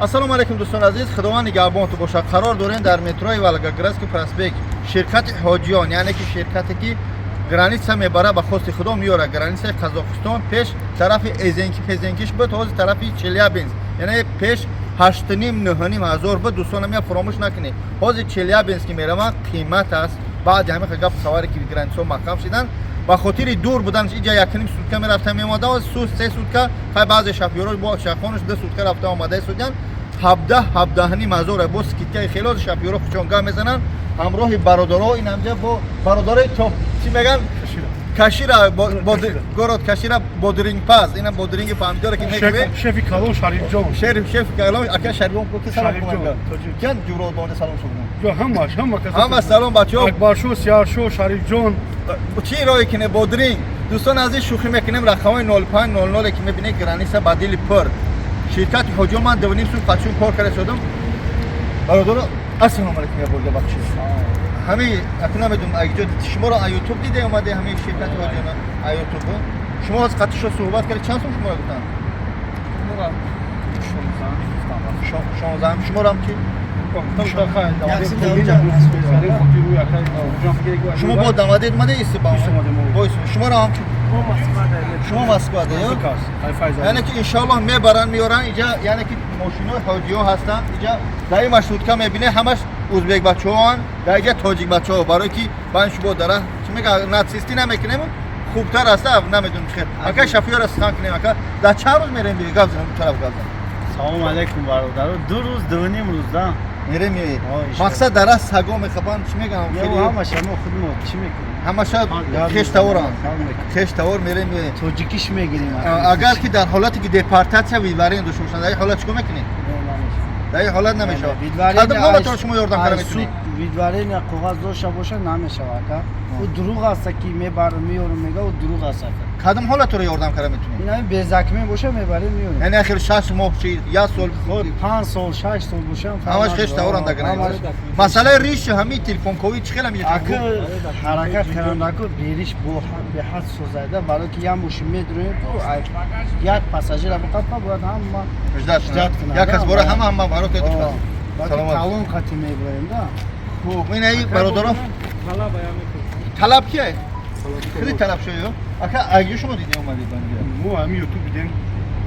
Ассалому алайкум, дӯстони азиз, Худованд нигаҳбонту бошад. Қарор дорем дар метрои Волгоградский проспект, ширкати Ҳоҷиён, яъне ки ширкате, ки граница мебара, ба хости Худо меёра. Границаи Қазоқистон, пеш тарафи Эзенки пезенкиш буд, ҳозир тарафи Челябинск, яъне пеш 8,5, 9,5 ҳазор буд. Дӯстонам, я фуромӯш накунед, ҳозир Челябинск ки мераванд, қимат аст. Баъди ҳамин гап хабаре, ки границаҳо маҳкам шидан, ба хотири дур будан, иҷа 1,5 сутка мерафта меомада, 3 сутка. Хай, баъзе шофёро бо шахонаш 2 сутка рафта омада истодиян. 17, 17,5 ҳазор бо скидкаи хело. Шофёро хучонга мезананд ҳамроҳи бародаро. Ин ҳамҷа бо бародарои то чӣ меган, Кашира, город Кашира, бодрингпаз, ина бодринги помидора ки мегӯе. Шефи калон Шарифҷон. Шериф, шеф калон, ака Шарифҷон, ки салом. Шарифҷон. Кан ҷуро бонде салом шуд. Ё ҳамаш, ҳама кас. Ҳама салом, бачаҳо. Акбаршо, Сияршо, Шарифҷон. Чӣ роҳе кине бодринг. Дӯстон азиз, шӯхӣ мекунем. Рақамҳои 0500, ки мебинед, граница ба дили пур, ширкати Ҳоҷиён. Ман 2,5 суд қачун кор карда шудам. Бародаро, ассалому алайкум. Я бурда бахшид, ҳами аку намедонам, агиҷо шуморо а Ютуб диде омаде. Ҳами ширкати Ҳоҷиён а Ютуб шумо аз қатишо суҳбат карди, чанд сум шуморо гуфтанд? 16. Шуморо чи? Шумо бо дамадед омаде, исти шуморо ҳам? Шумо Москвада, яъне ки иншоаллоҳ мебаранд, меоранд иҷа. Яъне ки мошинои ҳоҷиҳо ҳастанд иҷа. Дар ин маршрутка мебинед, ҳамаш узбек бачаҳоанд, дар иҷа тоҷик бачаҳо, барое ки байн шумо дара чӣ мега, нацистӣ намекунем, хубтар аст. Намедонем чӣ хел. Ака, шофёра сухан кунем. Ака, дар чанд рӯз мерем? Гап занем, тараф гап занем. Салому алейкум, бародаро. 2 рӯз, 2,5 рӯз да. Мерем, меоед. Мақсад, дара саго мехапанд, чӣ мегӯям? Ҳамаша мо худмо чӣ мекунем? Ҳамаша хештаворанд, хештавор, мерем, меоем. Тоҷикиш мегирем. Агар ки дар ҳолате ки депортатсия, выдворение дошта бошанд, дар ин ҳолат чӣ кор мекунед? Дар ин ҳолат намешавад. Кадом ҳолатро шумо ёрдам карда метавонед? Выдворение коғаз дошта боша, намешавад, ака. Ӯ дурӯғ аста, ки мебарам, меёрам мега, ӯ дурӯғ аст, ака. Кадом ҳолатро ёрдам карда метавонед? Ин ҳамин безакме боша, мебарем, меёрем. Яъне ахир 6 моҳ чи як сол? 5 сол, 6 сол бошам. Ҳамаш хештаворанд. Масъалаи риш, ҳамин телефонковӣ чӣ хела? Ака, ҳаракат кардандаку бериш беҳад созайда, барое ки як мошин медроем, ку як пассажира биқапа, бояд ҳама ждать кунад, як кас бора, ҳама баро. Талон қати меброем да. Хуб, ин бародаро талаб кие? Хеле талаб шоё. Ака, агё шумо дидем, омадед ба инҷа? Мо ҳамин Ютуб дидем.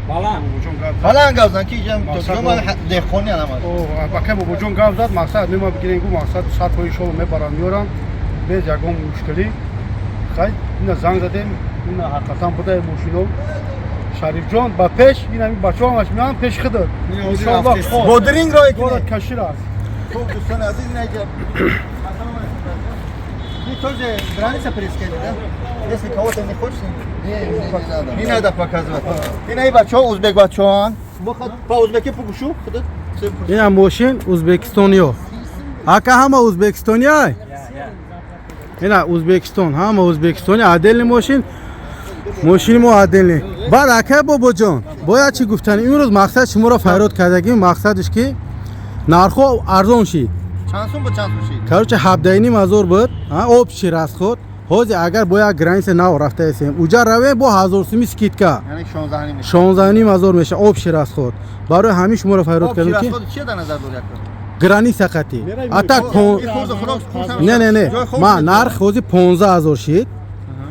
Баланд. Баланд гап зан, ки иҷа ман деҳқони алам. Ака Бобоҷон гап зад, мақсад мема бигирем, гу мақсад 100% иншолло мебарам, меёрам без ягон мушкилӣ. Хай, ина занг задем, ина ҳақиқатан будаи мошино. Шарифҷон ба пеш, ин ҳамин бачаҳо ҳамаш меоянд пеши худат. Иншолло. Бодринг рой. Город Кашира. Хуб, дӯстони азиз, ина иҷа. Ты тоже граница пересекали, да? Если кого-то не хочешь, не, не надо. Не надо показывать. Ина и бачаҳо узбек бачаҳоанд. По узбеки пугушу? Ина мошин узбекистониё. Ака, ҳама узбекистониай? Ина Узбекистон, ҳама узбекистони, отдельный мошин, мошини мо отдельный. Баъд, ака Бобоҷон, бояд чӣ гуфтани, имрӯз мақсад шуморо файрод кардагим, мақсадиш ки нархҳо арзон шид. Чанд сум буд, чанд сум шид? Короче, 17,5 ҳазор буд общий расход. Ҳозир агар бо як граница нав рафтаесем, уҷа равем, бо 1000 суми скидка. Яъне 16,5 меша. 16,5 ҳазор меша общий расход. Барои ҳамин шуморо файрод Общий кардем, ки расход чия дар назар дорӣ, ака? Граница қати. А так не, не, не, ма нарх ҳозир 15 ҳазор шид.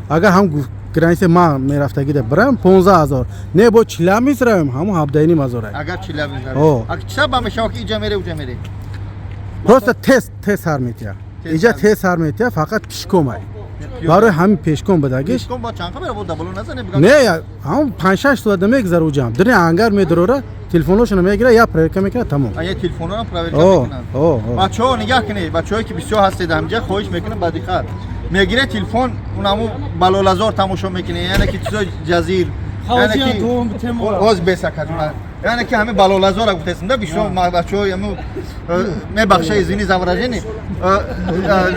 Агар ҳам граница ма мерафтагида бирам, 15 ҳазор, не, бо Челябинск равем, ҳамон 17,5 ҳазор. Агар Челябинск. О. Ак чӣ сабаб мешава, ки иҷа мере, уҷа мере? Просто тез тез сар метия. Иҷа тез сар метия, фақат пешкомай. Барои ҳамин пешком будагиш. Пешком бо чанд мера, бо даболо назане бигам. Не, ҳамон 5-6 соата мегзара, уҷам дирни ангар медурора, телефоношона мегира, я проверка мекунад, тамом. А я телефонро проверка О, мекунанд. о, о. Бачаҳо, нигаҳ кунед, бачаҳое ки бисёр ҳастед ҳамҷа, хоҳиш мекунам ба диққат. Мегире телефон, унаму балолазор тамошо мекунед, яъне ки чизои ҷазир, яъне ки оз бесакаҷуна, яъне ки ҳами балолазора гуфтесим да, бисёр бачаҳо яму мебахша, извини за выражение,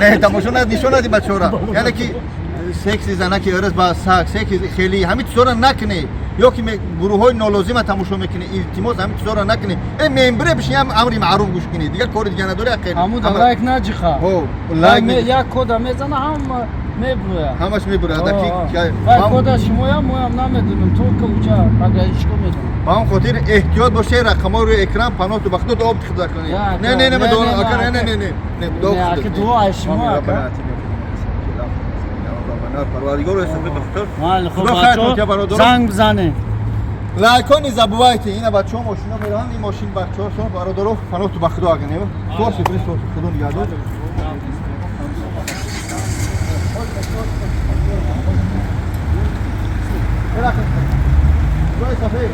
не тамошо нишон нади бачаҳора, яъне ки секси занаки ырыз ба саг, секси хели, ҳами чизора накунед, ё ки гурӯҳҳои нолозима тамошо мекунед, илтимос, ҳами чизора накунед. Э мембре бишин, ям амри маъруф гӯш кунед, дигар кори дига надори, ақел. Ҳамуда лайк наҷиха. Ҳо, лайк. Як кода мезана, ҳама. Меброя. Ҳамаш мебурад. Вай кода шумоям, моям намедонам, только уҷа пограничко медонам. Ба ҳам хотир эҳтиёт бошед, рақамҳо рӯи экран, паноҳту ба худо, дуо худо кунед. Я, Не, не, не, не, дуо, не, ака, не, не, ака. не, не, не, дуо Не, худо. ака, дуо аз шумо, ака. Парвардигор сафед ба худо. Майли, хуб, Худо хайр бачаҳо, кунад, бародарон. занг бизанед. Лайко не забывайте, ина бачаҳо мошино мераванд, ин мошин бачаҳо сон, бародаро, паноҳту ба худо, ака, не. Соси, бри, соси, худо нигаҳдор. Ҷои сафед.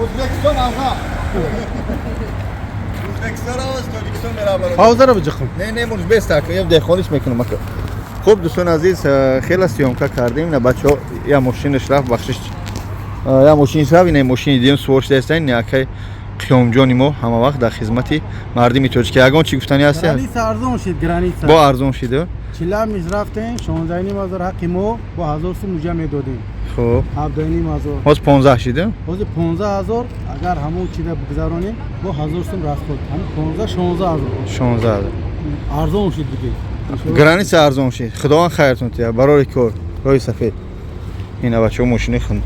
Ӯзбекистон алға. Ӯзбекистон раваз, Тоҷикистон мерава, бародар. Паузаро биҷиқм. Не, не, мурш бест, ака, я деҳқониш мекунам, ака. Хуб, дӯстони азиз, хела съёмка кардем, на бачаҳо я мошинаш рафт, бахшиш. Я мошинаш рафт, ина мошини дидем, сувор шуда ин акай Қиёмҷони мо ҳама вақт дар хизмати мардими тоҷик. Ягон чӣ гуфтани ҳасти? Граница арзон шид, граница. Бо арзон шида? 40 мил рафтем, 16,5 ҳазор ҳаққи мо, бо 1000 сум уҷа медодем. Хуб. 17,5 ҳазор. Ҳоз 15 шида? Ҳозир 15 ҳазор, агар ҳамон чида бигзаронем, бо 1000 сум расход. Ҳамин 15, 16 ҳазор. 16 ҳазор. Арзон шид диге. Граница арзон шид. Худованд хайртон тия. Барори кор. Роҳи сафед. Ина бачаҳо мошини хун.